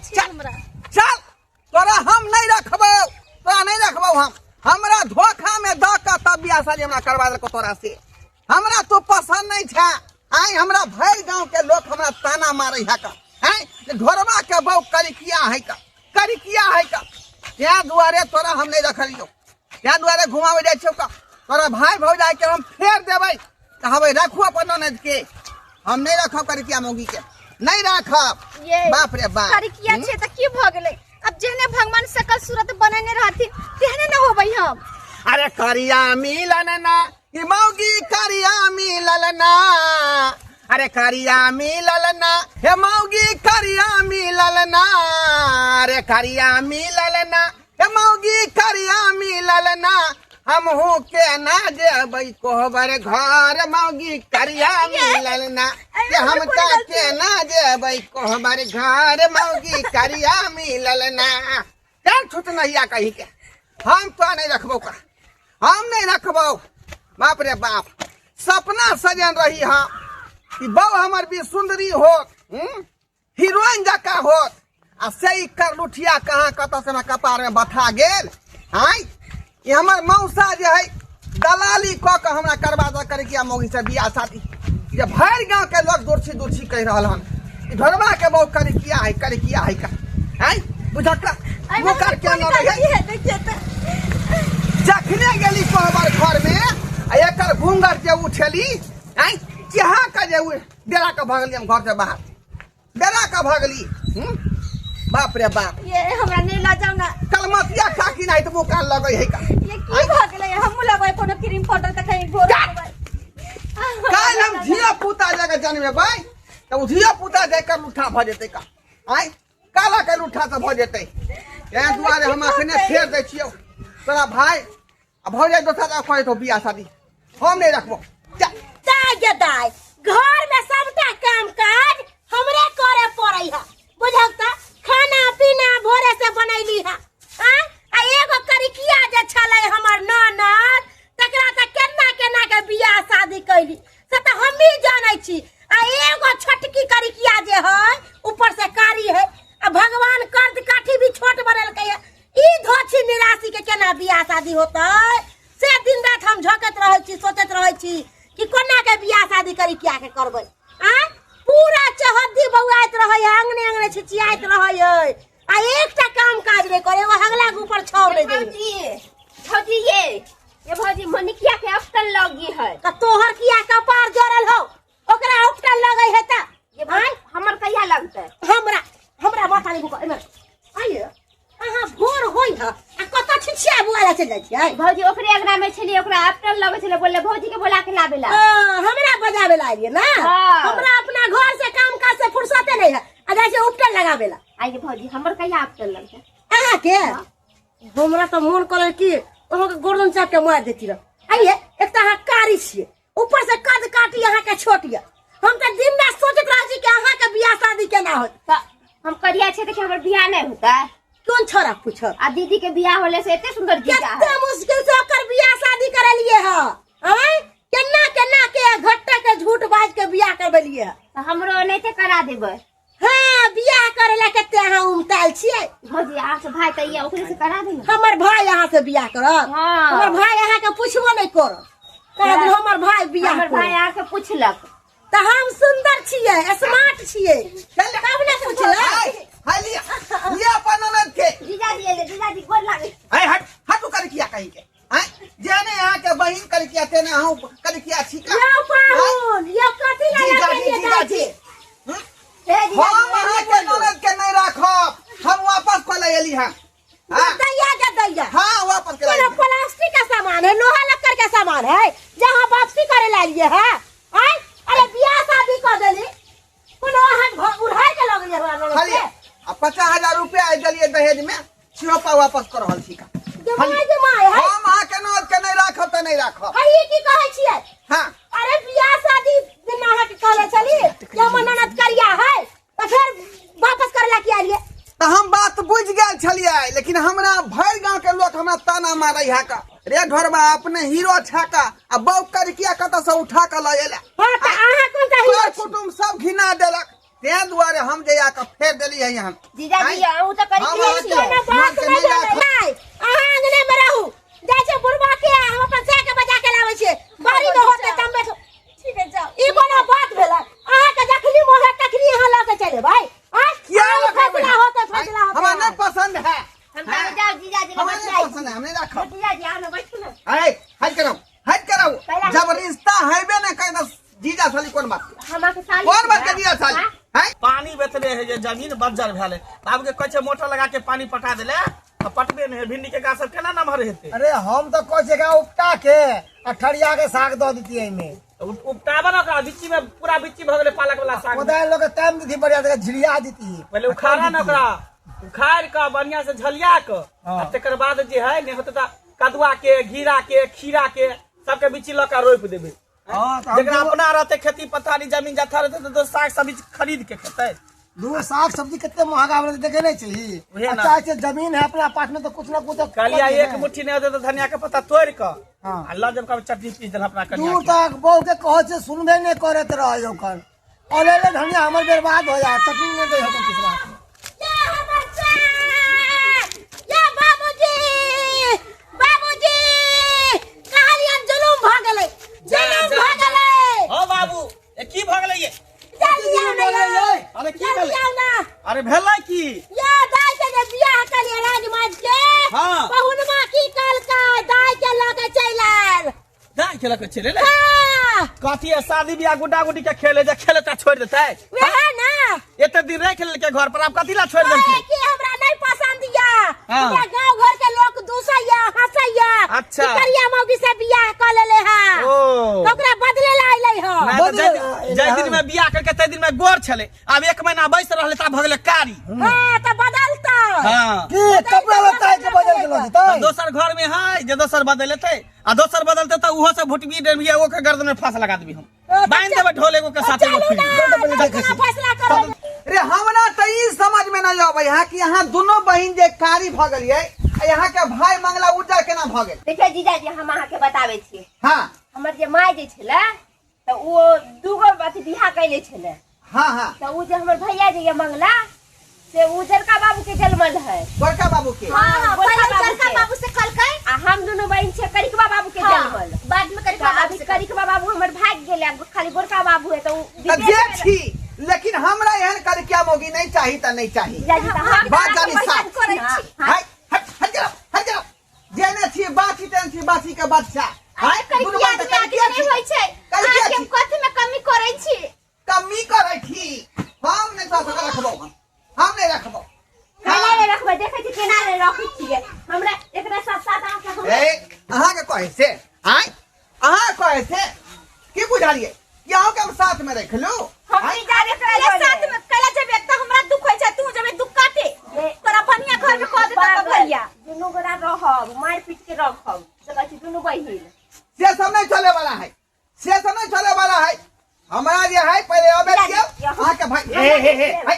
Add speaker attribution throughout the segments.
Speaker 1: छी
Speaker 2: चल।
Speaker 1: हमरा।
Speaker 2: चल, तोरा हम नहीं रखबौ, तोरा नहीं रखबौ हम। हमरा धोखा में द के तब बियाह शादी हमरा करवा देलको तोरा से। हमरा तो पसंद नहीं छा। आइ हमरा भरि गांव के लोग हमरा ताना मारे है का, आइ ढोरबा के बहू करिकिया है का, करिकिया है का। त्या दुआरे तोरा हम नहीं रखलियो, त्या दुआरे घुमावे जाइ छियौ का। तोरा भाई भौजाई के हम फेर देबै, कहबै रखू अपन ननद के। हम नहीं रखब करिकिया मौगी के, नहीं रखब।
Speaker 1: ये
Speaker 2: बाप रे बाप।
Speaker 1: करिकिया छै त की भ गेलै? अब जेहने भगवान सकल सूरत बनेने रहथिन तेहने न होबै हम।
Speaker 2: अरे करिया मिलन ना ई मौगी, करिया मिलल ना, अरे करिया मिलल ना हे मौगी, करिया मिलल ना, अरे करिया मिलल ना हे मौगी, करिया मिलल ना। हमहू के ना जेबै कोहबर घर मौगी, करिया मिलल ना। के हम तऽ के ना जेबै कोहबर घर मौगी, करिया मिलल ना। चल छूट नहिया कहीं के, हम तो नहीं रखबो का, हम नहीं रखबो। बाप रे बाप, सपना सजन रही हाँ कि बहू हमर भी सुंदरी होत, हीरोइन जकाँ होत, आ से ई करलुठिया कहाँ कतऽ से हमरा कपार में बथा गेल। आँय, ई हमर मौसा जे है दलाली कऽ के हमरा करवा दऽ करे कि मौगी से बियाह शादी, जे भरि गाँव के लोग दुर्छी दुर्छी कहि रहल हन ई ढोरबा के बहू करे किया है, करे किया है का। आँय बुझक मुकर के न रहे।
Speaker 1: देखिए तऽ
Speaker 2: जखने गेली कोहबर घर में आ एकर घूंघट जे उठेली, आँय चेहा के जे डेरा के भगली हम घर से बाहर, डेरा के भगली। बाप रे बाप।
Speaker 1: ये हमरा नहीं ला जाओ ना।
Speaker 2: कलमतिया काकी नहीं तो मुकान लगे है का।
Speaker 1: ये की भऽ गेलै? हमहूँ लगबै कोनो क्रीम पाउडर तऽ कहीं गोर होबै।
Speaker 2: काल्हि हम धिया पुता जगह जनमेबै तऽ ओ धिया पुता जाकर लूठा भऽ जेतै का। आँय काला के लूठा तऽ भऽ जेतै। तें दुआरे हम अखने फेर दै छियौ तोरा भाय आ भौजाई दोसर जगह करै तो बियाह शादी हम नहीं रखबो। जा।
Speaker 3: दाय गे दाय, घर में सबटा काम काज हमरे करे पड़ै है, बुझल त? खाना पीना भोरे से बनैली है। आँ? आ एगो करिकिया जे छलै हमर ननद, तकरा त केना केना के बियाह शादी कैली से त हमही जानै छी। आ एगो छोटकी करिकिया जे है ऊपर से कारी है, आ भगवान कर्द काठी भी छोट बनेलकै है, ई धोछी निराशी के केना बियाह शादी होतै से दिन रात हम झोंकैत रहै छी, सोचैत रहै छी कि कोना के बियाह शादी करी, किया के करबै। आ पूरा चौहद्दी बौआइत रहै है, अंगने अंगने छिचियाइत रहै है, आ एकटा काम काज नहि करे, एगो हगला के ऊपर छाव नहि दै।
Speaker 4: भौजी, भौजी ये भौजी मनिकिया के अफसन लगी है।
Speaker 3: त तोहर किया कपार जरल हो? ओकरा उपटन लगै है त
Speaker 4: ये भौजी, हमर कहिया लगतै?
Speaker 3: हमरा हमरा माथा नहीं भूख एमे आइए। अहाँ भोर होई ह आ कत छिछिया बुआ ला चल जाइ छियै?
Speaker 4: भौजी ओकरे अंगना में छलियै, ओकरा अपटन लगै छलै, बोलले भौजी के बोला के लाबे ला।
Speaker 3: हमरा बजावे ला आइए ना?
Speaker 4: हाँ।
Speaker 3: हमरा अपना घर से काम काज से फुर्सते नहीं है, आ जाइ छै उपटन लगावे ला।
Speaker 4: आइए भौजी, हमर कहिया अपटन लगतै?
Speaker 3: अहाँ के हमरा तऽ मोन करल कि अहाँ के गर्दन चाप के मारि देती रह। आइए, एक तऽ अहाँ कारी छियै, ऊपर से कद काटी अहाँ के छोट ये। हम तऽ दिन रात सोचैत रहै छी कि अहाँ के बियाह शादी केना होत।
Speaker 4: तऽ हम करिया छै तऽ हमर बियाह नहि होतै?
Speaker 3: कोन छोरा पूछब?
Speaker 4: आ दीदी के बियाह होले से एते सुंदर जीजा है।
Speaker 3: कते मुश्किल से ओकर बियाह शादी करेलिए ह। आँय केना केना के घट्टा के झूठ बाज के बियाह करबेलिए ह।
Speaker 4: तऽ हमरो एनाहिते करा देबै।
Speaker 3: हाँ, बियाह करे ला कते अहाँ उमताल छियै।
Speaker 4: भौजी अहाँ के भाई तऽ ये ओकरे से करा दे।
Speaker 3: हमर भाई अहाँ से बियाह करत?
Speaker 4: हाँ।
Speaker 3: हमर भाई अहाँ के पूछबो नहीं करत। कहत
Speaker 4: हाँ।
Speaker 3: हमर भाई बियाह
Speaker 4: हमर भाई
Speaker 3: करत।
Speaker 4: अहाँ के पूछलक।
Speaker 3: तऽ हम सुंदर छियै, स्मार्ट छियै, तब ने पूछलक।
Speaker 2: हाय, हाय लिया, लिया अपन ननद के।
Speaker 4: जीजाजी एले, जीजाजी गोर लागै।
Speaker 2: हाय, हट, हट कर किया कहीं के। हाय, जेने यहाँ के बहिन कर किया तेने अहूँ कर किया छिका।
Speaker 3: यौ पाहुन, यौ कथी लगा
Speaker 2: जीजाजी,
Speaker 3: के लिए
Speaker 2: जीजाजी।
Speaker 3: जाइ छी?
Speaker 4: हे जीजाजी,
Speaker 2: हम अहाँ के ननद के नहीं राखब, हम वापस कऽ ले एली हन। हाँ।
Speaker 3: दैया के दैया।
Speaker 2: हाँ, वापस के
Speaker 3: कोनो
Speaker 2: लाइए।
Speaker 3: प्लास्टिक का सामान है, लोहा लक्कड़ का सामान है, जहाँ वापसी करे ला लिए है। आय, अरे बियाह शादी कर देली, कोनो अहाँ घर उड़ाय के लग गेलियै हमरा ननद
Speaker 2: खाली
Speaker 3: के।
Speaker 2: आ 50,000 रुपया आइ देलियै दहेज में, छिरोपा वापस कर रहल छी का।
Speaker 3: जमाय जमाय है।
Speaker 2: हम अहाँ के ननद के नहीं राखब तऽ नहीं राखब।
Speaker 3: है, ई की कहै छियै?
Speaker 2: हाँ।
Speaker 3: अरे बियाह शादी दिन अहाँ के कहले छली कि हमर ननद करिया है, तऽ फेर वापस करे ला किया एलियै?
Speaker 2: तऽ हम बात बुझि गेल छलियै, लेकिन हमरा भरि गाँव के लोक हमरा ताना मारै है का, रे ढोरबा अपने हीरो छा का, आ बौ करिकिया कतऽ से उठा के लऽ एला।
Speaker 3: हाँ, तऽ अहाँ कोन सा हीरो
Speaker 2: कर
Speaker 3: छी?
Speaker 2: कुटुम्ब सब घिना देलक। ते दुआरे हम जे आके फेर देली है यहाँ।
Speaker 4: जीजाजी अहूँ तऽ
Speaker 2: हम
Speaker 4: करिकिए
Speaker 2: अहाँके
Speaker 4: छियै।
Speaker 3: कोनो बात
Speaker 2: मन के
Speaker 3: नहि
Speaker 2: नहि
Speaker 3: भेलै।
Speaker 2: राखब।
Speaker 3: नहि, अहाँ अंगने में रहू। जाइ छै बुढ़बा के आ हम अपन साय के बजा के लाबै छियै। बाड़ी में होतै तब बैठू।
Speaker 1: ठीक है, जाओ।
Speaker 3: ई कोनो बात भेलै? अहाँके जखनी मोन हैत तखनी अहाँ लऽ के चलि एबै। आँय?
Speaker 2: किया
Speaker 3: अहाँ
Speaker 2: रखबै?
Speaker 3: फैसला होतै, फैसला होतै।
Speaker 2: हमरा नहीं पसंद है।
Speaker 4: हम तऽ जाउ जीजाजी लग
Speaker 2: हमरा नहीं
Speaker 4: बतियाइ
Speaker 2: पसंद है, हम नहीं
Speaker 4: छी।
Speaker 2: रखब।
Speaker 4: जीजाजी आउ ने बैठू ने।
Speaker 2: अरे हट कराओ, हट कराओ।
Speaker 4: पहला-
Speaker 2: जब रिश्ता हैबे ना कहीं तो जीजा साली कौन बात के?
Speaker 4: हम अहाँके साली
Speaker 2: कौन बात के
Speaker 4: छी,
Speaker 2: जीजा साली
Speaker 4: हाँ?
Speaker 2: हैं?
Speaker 5: पानी बेचले है जे जमीन बज्जर भेले, आब के कहै छै मोटर लगा के पानी पटा देले आ पटबे नहि है। भिंडी के गाछ सब केना नमहर हेतै?
Speaker 6: अरे हम तो कहै छियै एकरा उपटा के आ ठरिया के साग दऽ दितियै एहिमे।
Speaker 5: उपटाबऽ ने ओकरा, बिच्ची में पूरा बिच्ची भऽ गेलै पालक वाला साग में।
Speaker 6: कोदारि लऽ के टाइम दितियै बढ़िया से झिरिया दितियै।
Speaker 5: पहिले उखाड़ा ने ओकरा, उखाड़ि कऽ बढ़िया से झलिया कऽ
Speaker 6: हाँ।
Speaker 5: आ तकर बाद जे है नहि होतै तऽ कदुआ के, घिरा के, खीरा के सबके बिच्ची लऽ कऽ रोपि देबै।
Speaker 6: हाँ, तऽ हम
Speaker 5: जकरा अपना रहतै खेती पथारी जमीन जथा रहतै तऽ दोसर साग सब्जी खरीद के खेतै।
Speaker 6: दू साग सब्जी कते महंगा भेलै देखे नहीं छी।
Speaker 5: उहे ना।
Speaker 6: अच्छा छै जमीन है अपना पास में तो कुछ ना कुछ तो
Speaker 5: कहलियै एक मुट्ठी नहि होतै तऽ धनिया के पत्ता तोड़ि कऽ
Speaker 6: हाँ।
Speaker 5: आ लऽ जब कभी चटनी पीस देल अपना कनिया
Speaker 6: दूर
Speaker 5: के।
Speaker 6: तक बहू के कहै छै सुनबे नहीं करत रहे ओकर अरे ले धनिया हमर बर्बाद हो जाए, चटनी नहीं दे हतन किस बात में।
Speaker 3: या हमर सास! या बाबूजी! बाबूजी! कहलियन जुलुम भऽ गेलै, जुलुम
Speaker 5: जा,
Speaker 3: भऽ
Speaker 5: जा।
Speaker 3: गेलै।
Speaker 5: हो बाबू, ए की भऽ गेलै ये?
Speaker 3: जल्दी आउ ने यौ।
Speaker 5: अरे की
Speaker 3: जल्दी
Speaker 5: भेलै?
Speaker 3: आउ ने।
Speaker 5: अरे भेलै की?
Speaker 3: या दाइ के जे बियाह केलियै राजमाज के,
Speaker 5: हाँ।
Speaker 3: पहुनमा की कहलकै, दाइ के लऽ के चलि आयल।
Speaker 5: दाइ के लऽ के चलि एलै?
Speaker 3: हाँ।
Speaker 5: कथी है शादी बियाह गुड्डा गुड्डी के खेल है जे खेले ता छोड़ि देतै?
Speaker 3: वएह ना।
Speaker 5: एते दिन राखि लेलकै घर पर, आब कथी ला छोड़ि
Speaker 3: कहे
Speaker 5: देलकै?
Speaker 3: कि हमरा नहीं पसंद या।
Speaker 5: हाँ।
Speaker 3: हमरा गांव घर के लोग दूसैया हंसैया।
Speaker 5: अच्छा।
Speaker 3: कि करिया मौगी से बियाह क लेले हा।
Speaker 5: ओ।
Speaker 3: तो ओकरा बदले ला अइलै ह।
Speaker 5: नहि तऽ
Speaker 6: बदले
Speaker 5: जाहि
Speaker 6: ला अइलै
Speaker 5: जाहि
Speaker 6: हन।
Speaker 5: दिन में बियाह करके ताहि दिन में गोर छलै, आब एक महीना बैस रहलै तऽ आब भऽ गेलै कारी।
Speaker 3: हाँ त बदलतै।
Speaker 5: हाँ।
Speaker 6: की कपड़ा लत्ता के बदल गेलो
Speaker 5: तऽ
Speaker 6: जेतै?
Speaker 5: दोसर घर में है जे दोसर बदल लेतै, आ दोसर बदलतै तऽ ओहो से भुटबी डेढ़बी ओकर गर्दन में फांस लगा देबी हम। बांधि देबै ढोल एगो के साथ एगो
Speaker 3: चलू
Speaker 5: फ्री।
Speaker 3: ना, तब केना फैसला करबै?
Speaker 2: रे हमरा तऽ ई समझ में नहीं आबै है कि यहाँ दोनों बहिन जे कारी भऽ गेलियै आ यहाँ के भाई मंगला उज्जर केना भऽ गेल?
Speaker 4: देखियौ जीजाजी, हम अहाँके बताबै छी।
Speaker 2: हाँ।
Speaker 4: हमर जे माय जे छलै तऽ ओ दूगो अथी बियाह कैले छलै।
Speaker 2: हाँ हाँ।
Speaker 4: तऽ ओ जे हमर भैया जे ये मंगला से उजरका बाबू के जन्मल है।
Speaker 2: बड़का बाबू के?
Speaker 4: हाँ,
Speaker 1: पहिले
Speaker 4: गोरका बाबू
Speaker 1: उजरका
Speaker 4: के।
Speaker 1: बाबू से कहलकै।
Speaker 4: आ हम दुनू बहिन छियै करिकबा बाबू के
Speaker 1: हाँ,
Speaker 4: जन्मल।
Speaker 1: बाद में करिकबा
Speaker 4: तऽ
Speaker 1: बाबू
Speaker 4: अभी
Speaker 1: से।
Speaker 4: करिकबा बाबू हमर भागि गेलै, आब खाली गोरका बाबू है तऽ उ
Speaker 2: तऽ
Speaker 4: विदेश
Speaker 2: जे
Speaker 4: में
Speaker 2: छी, लेकिन हमरा एहन करिकिया मौगी नहीं चाही तऽ नहीं चाही।
Speaker 4: जीजाजी तऽ हम
Speaker 2: बात जानी
Speaker 4: अहाँके
Speaker 2: साफ।
Speaker 4: पसंद करै छी।
Speaker 2: हाय, हट हट जाओ, हट जाओ। जेने छी बाछी तेने छी बाछी के बादशाह। हाय,
Speaker 1: अरे
Speaker 2: दुनू
Speaker 1: करिकिया
Speaker 2: बात
Speaker 1: आदमी
Speaker 2: करिकिया
Speaker 1: नहीं
Speaker 2: छी।
Speaker 1: होइ छै।
Speaker 2: करिकिया
Speaker 1: अहाँके हम
Speaker 2: छी।
Speaker 1: कथी में कमी करै छी?
Speaker 2: कमी करै छी। हम नहीं तोरा सबके रखबौ, हम हम नहीं रखबौ।
Speaker 4: केना नहि रखबै? देखै छी केना नहि रखै छियै। हमरा एकरा साथ साथ अहाँके हम
Speaker 2: ए अहाँके कहै से आय, अहाँ कहै से की बुझलियै कि अहूँके हम साथ में रख लू?
Speaker 4: हम नहीं जाबे
Speaker 1: कैला
Speaker 4: करै
Speaker 1: साथ में कैला जेबे? एक तऽ हमरा दुख होइ छै, तू जेबे दुख काटे। तोरा बढ़िया घर में कह देता तो भैया।
Speaker 4: दुनू गोरा रहब, मारि पीट के रखब से कहै छी दुनू बहिन।
Speaker 2: से सब नहीं चले वाला है, से सब नहीं चले वाला है। हमरा जे है पहले अबे दियौ अहाँके भाई। हे हे हे हे।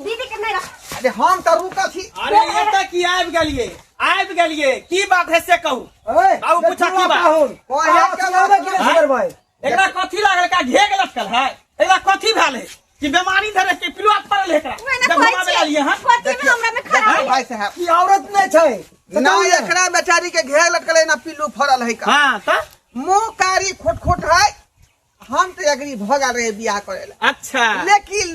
Speaker 4: दीदी के नहीं रख।
Speaker 2: अरे हम तऽ रुकल छी।
Speaker 5: अरे एतऽ की आबि गेलियै, आबि गेलियै, की बात है से कहू।
Speaker 6: ओए,
Speaker 5: बाबू पूछा की बात?
Speaker 6: पाहुन।
Speaker 2: कहे
Speaker 6: अहाँ
Speaker 2: के
Speaker 6: सुनाबै की नहि सुधरबै?
Speaker 5: एकरा कथी लागल का घेग लटकल है? एकरा कथी भेल है कि बीमारी धरे के पिलुआ पड़ल है एकरा?
Speaker 1: ओहे ना
Speaker 5: जब
Speaker 1: कहै
Speaker 5: घुमाबै
Speaker 1: छियै,
Speaker 5: लिए हन।
Speaker 1: कथी में हमरा में खराब
Speaker 2: देखियौ भाई साहब,
Speaker 6: ई औरत नहीं छै।
Speaker 2: ना एकरा बेचारी के घेर लटकल है ना पिल्लू फड़ल है का।
Speaker 5: हाँ तऽ
Speaker 2: मुंह कारी खोट खोट है। हम तो एग्री भऽ गेल रहे बियाह करे ला।
Speaker 5: अच्छा।
Speaker 2: लेकिन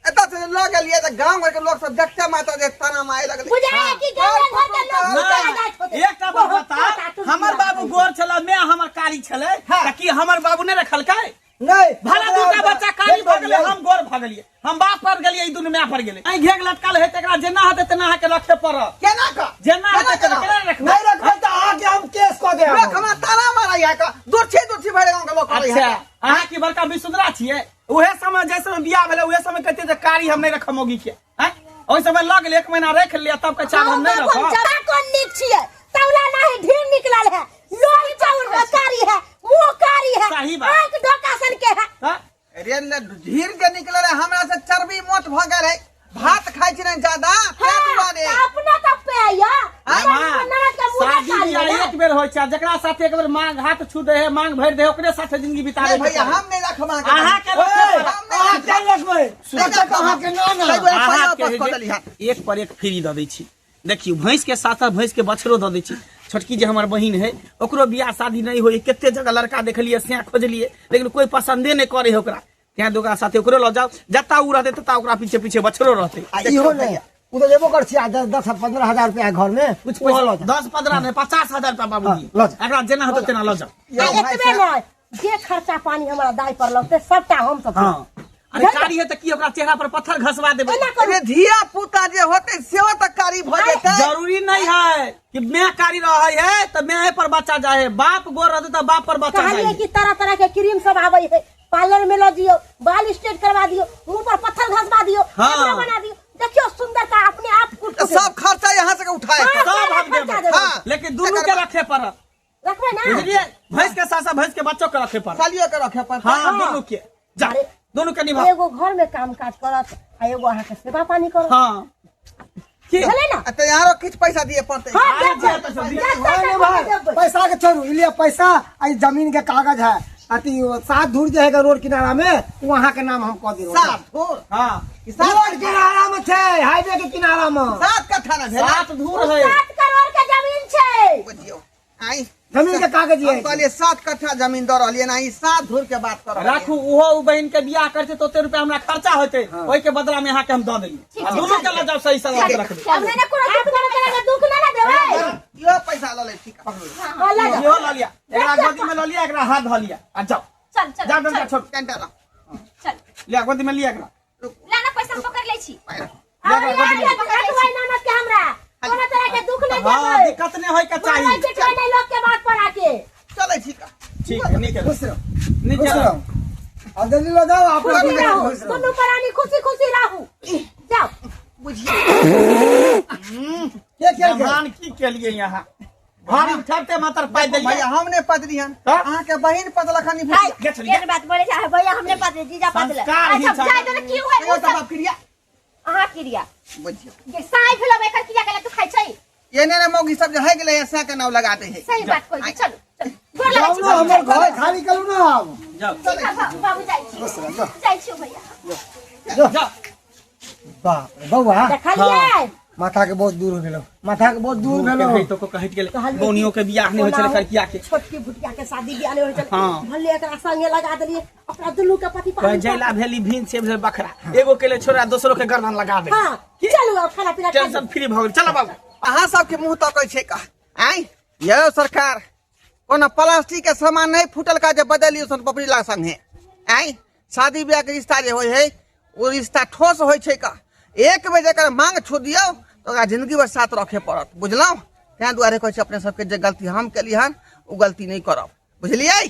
Speaker 2: एतऽ से लऽ गेलियै तऽ गाँव घर के लोग सब देखते माता जे ताना मारे लगलै।
Speaker 3: बुझाय कि गाँव घर के लोग
Speaker 5: नहि,
Speaker 3: बुझा जाइत होतै।
Speaker 5: एकटा बात बता, हमर बाबू गोर छलै, मैं हमर कारी छलै,
Speaker 2: हाँ।
Speaker 5: तऽ की हमर बाबू नहि रखलकै?
Speaker 6: नहीं।
Speaker 5: भला दूटा बच्चा कारी भऽ गेलै, हम गोर भऽ गेलियै, हम बाप पर गेलियै, ई दुनू माय पर गेलै। एहि घेग लटकल है तकरा जेना हेतै तेना अहाँके रखे पड़त।
Speaker 2: केना कऽ?
Speaker 5: जेना हेतै तेना केना रखबै?
Speaker 6: नहीं रखबै तऽ अहाँके हम केस कऽ देब।
Speaker 2: लोक हमरा ताना मारै है का, दुर्छी दुर्छी भरि गाँव के लोक करै
Speaker 5: अच्छा
Speaker 2: है।
Speaker 5: अहाँ की बड़का विसुंदरा छियै? उहे समय जै समय बियाह भेलै उहे समय कहते जे कारी हम नहि रखब मौगी के, आँय? ओहि समय लऽ गेलै, एक महीना रख लिअ तब कहै छै आब हम नहि
Speaker 3: हम
Speaker 5: रखब।
Speaker 3: जरा कोन नीक छियै, तौला नाही ढेर निकलल है, लोल चाउर कारी है, मुंह कारी है।
Speaker 5: सही बात।
Speaker 3: आंख ढोका सन के है।
Speaker 5: तऽ
Speaker 2: रे ने ढीर के निकलल है, हमरा से चर्बी मोट भऽ गेल है, भात खाइ छी ने ज्यादा ताहि दुआरे।
Speaker 3: अपना तो पे या
Speaker 2: आँय?
Speaker 5: माँ,
Speaker 3: ननद के मुंह
Speaker 5: शादी
Speaker 3: काली
Speaker 5: बियाह
Speaker 3: है।
Speaker 5: एक बेर होइ छै, जकरा साथे एक बेर मांग हाथ छू दे है, मांग भरि दे है, ओकरे साथे जिंदगी बिताबै
Speaker 2: नहीं
Speaker 5: के
Speaker 2: भैया,
Speaker 5: पड़ै।
Speaker 2: हम नहीं रखब अहाँके।
Speaker 5: अहाँके रखे
Speaker 6: ओए,
Speaker 5: पड़त।
Speaker 2: हम नहीं
Speaker 6: अहाँ क्या रखबै एतऽ अहाँके ना ना
Speaker 2: ताहि दुआरे पाइ
Speaker 5: अहाँके
Speaker 2: वापस कऽ
Speaker 5: जे
Speaker 2: देली हन।
Speaker 5: एक पर एक फ्री दऽ दै छी। देखियौ, भैंस के साथ साथ भैंस के बछड़ो दऽ दै छी। छोटकी जे हमर बहिन है, ओकरो बियाह शादी नहीं होई, कते जगह लड़का देखलिए, सैं खोजलिए, लेकिन कोई पसंदे नहीं करे है ओकरा। तें ओकरा साथे ओकरो लऽ जाओ, जत्ता उ रहतै तत्ता ओकरा पीछे पीछे बछड़ो रहतै।
Speaker 6: आ इहो नहि, ओ तऽ लेबो कर छी, आ 10-15 हजार रुपया घर में
Speaker 5: कुछ
Speaker 6: ओहो लऽ
Speaker 5: पैसा
Speaker 6: जाओ।
Speaker 5: 10-15 नहीं, 50,000 रुपया बाबूजी।
Speaker 6: हाँ, लऽ जाओ।
Speaker 5: एकरा जेना होतै तेना लऽ जाओ।
Speaker 3: आ एतबे नहि, जे खर्चा पानी हमरा दाय पर लगतै सबटा हम सब
Speaker 5: हाँ। अरे कारी है तऽ की ओकरा चेहरा पर पत्थर घसवा देबै?
Speaker 3: एना करू।
Speaker 2: अरे धिया पुता जे होतै सेहो तऽ कारी भऽ जेतै।
Speaker 5: जरूरी नहीं है कि मैं कारी रहे है तो मैं पर बच्चा जाए, बाप गोर रहते तो बाप पर बच्चा
Speaker 3: कहलिए
Speaker 5: जाए।
Speaker 3: कि तरह तरह के क्रीम सब आबै है, पार्लर में लऽ जियो, बाल स्ट्रेट करवा दियो, मुंह पर पत्थर घसवा दियो,
Speaker 5: हाँ।
Speaker 3: कैमरा बना दियो, देखियो सुंदरता अपने आप कुट कुट।
Speaker 2: सब खर्चा यहाँ से उठाए।
Speaker 3: हाँ,
Speaker 5: सब
Speaker 3: सारा
Speaker 5: हम
Speaker 3: खर्चा
Speaker 5: देबै।
Speaker 3: देबै।
Speaker 2: हाँ।
Speaker 5: लेकिन दुनू के रखे पड़त।
Speaker 3: रखबै ना?
Speaker 5: बुझलिए, भैंस के साथ साथ भैंस के बच्चों के रखे पड़त।
Speaker 2: सालियो के रखे पड़त।
Speaker 5: हाँ, दुनू के जा,
Speaker 3: अरे,
Speaker 5: दुनू के निभा।
Speaker 3: एगो घर में काम काज करत आ एगो अहाँ के सेवा पानी करत।
Speaker 5: हाँ। की?
Speaker 3: भेलै ना?
Speaker 2: आ तऽ यहाँ किछु पैसा दिए पड़तै।
Speaker 3: हाँ,
Speaker 5: अरे
Speaker 3: देबै।
Speaker 5: जे पैसा दिए।
Speaker 3: जते
Speaker 6: नहीं, नहीं
Speaker 3: तक
Speaker 6: भाई,
Speaker 3: देबै।
Speaker 6: पैसा के छोड़ू, ई लिअ पैसा, आ ई जमीन के कागज है, अथी वो 7 धूर जे है रोड किनारा में, वहाँ के नाम हम कह दियो।
Speaker 2: 7 धूर?
Speaker 5: हाँ।
Speaker 6: रोड किनारा में छै, हाईवे के किनारा में।
Speaker 2: 7 कट्ठा ना भेलै?
Speaker 5: 7 धूर है।
Speaker 3: 7 करोड़ के जमीन छै।
Speaker 2: बुझियौ। आई
Speaker 6: जमीन के कागज
Speaker 2: हम
Speaker 6: ये।
Speaker 2: कहलिए 7 कट्ठा जमीन दऽ रहलियै ना, ई 7 धूर के बात कर रहलियै।
Speaker 5: राखू, उहो उ बहिन के बियाह करते तो ओते रुपया हमरा खर्चा होते, ओहि के बदला में अहाँ के हम दऽ देलियै। आ दुनू के लऽ जाउ, सही सलामत रखबै।
Speaker 1: हमरे ने कोनो
Speaker 3: दुख ना देबै, दुख ना ना देबै।
Speaker 2: इहो पैसा लऽ लै छी, पकड़ू।
Speaker 3: हाँ, लऽ जाउ।
Speaker 5: इहो लऽ लिअ, एकरा गोदी में लऽ लिअ, एकरा हाथ धऽ लिअ आ जाउ।
Speaker 1: चल, चल,
Speaker 5: जा, डंडा
Speaker 1: चल।
Speaker 5: छोड़।
Speaker 2: डंडा लऽ।
Speaker 1: चल।
Speaker 5: लिअ, गोदी में लिअ एकरा।
Speaker 1: ला ना पैसा हम पकड़ लै छी।
Speaker 3: और यार, ये रखबै ननद के हमरा। कोनो तरह के दुख नहीं
Speaker 5: हाँ,
Speaker 3: देबै।
Speaker 5: दिक्कत नहीं होय के
Speaker 3: मारबै
Speaker 5: चाही।
Speaker 3: पिटबै नहीं लोग के बात पर आके।
Speaker 2: चलै छी का।
Speaker 5: ठीक है, निकल।
Speaker 6: खुश रहो।
Speaker 5: निकल।
Speaker 6: खुश रहो। और जल्दी लो जाओ, आप
Speaker 3: खुशी
Speaker 6: लोग
Speaker 3: रहू,
Speaker 6: खुश रहो।
Speaker 3: दुनू प्राणी खुशी खुशी रहू। जाओ।
Speaker 2: बुझिए।
Speaker 6: के के के?
Speaker 5: मेहमान की के लिए यहाँ भारी उठाते मात्र पाई देलियै।
Speaker 2: भैया हम नहि पदली हन,
Speaker 5: हाँ?
Speaker 2: अहाँके बहिन पदलक हन ई
Speaker 4: हाय,
Speaker 2: भुजिया।
Speaker 5: गे छलियै।
Speaker 4: एहन बात बोले छै भैया, हमने पदले, जीजा पदले।
Speaker 5: संस्कार ही
Speaker 1: अच्छा,
Speaker 5: छै।
Speaker 1: जाय दो ने, की हुआ?
Speaker 2: कहियौ तऽ बाप क्रिया।
Speaker 4: अहाँ क्रिया।
Speaker 2: बुझियौ।
Speaker 1: जे साई भेलो एकर क्रिया केला तू खाइ छै।
Speaker 2: एने ने मौगी सब जे है गेलै है, के नाव लगा दे है।
Speaker 1: सही बात कहै छी। चलू, चलू। गोर लगै
Speaker 6: जाउ
Speaker 1: छी।
Speaker 6: ना, हमर घर खाली करू ना आब।
Speaker 5: जाउ।
Speaker 1: ठीक है, बाबू जाइ छी।
Speaker 6: खुश रह, जाओ।
Speaker 1: जाइ छी भैया।
Speaker 6: जाओ।
Speaker 5: जाउ।
Speaker 6: बाप रे, बौआ।
Speaker 3: देखलियै?
Speaker 6: माथा के बहुत दूर भेलो, माथा के बहुत दूर भेलो।
Speaker 5: के तो को कहत गेलै, बौनियो के बियाह नहीं होय छलै करकिया के।
Speaker 3: छोटकी भुटिया के शादी बियाह नहीं होय छलै।
Speaker 5: हाँ।
Speaker 3: भले एकरा संगे लगा देलियै, अपना दुनू के पति
Speaker 5: कहे
Speaker 3: पानी।
Speaker 5: जैला भेली भीन से भेल बखरा, एगो के ले छोड़ा दोसरो के गर्दन लगा दे।
Speaker 3: हाँ, चलू अब खाना पीना खा।
Speaker 5: टेंशन फ्री भऽ गेल। चलो बाबू।
Speaker 2: अहाँ सबके मुँह तकै छै का? आँय यौ सरकार, कोनो प्लास्टिक के सामान नहीं फूटल का जे बदलियो सन पपड़ी ला संगे। आँय शादी ब्याह के रिश्ता जे होय है ओ रिश्ता ठोस होय छै का। एक बेर जकर मांग छू दियौ तऽ ओकरा जिंदगी भर साथ रखे पड़त, बुझलहुँ? ताहि दुआरे कहै छी अपने सबके जे गलती हम केली हन ओ गलती नहीं करब, बुझलियै?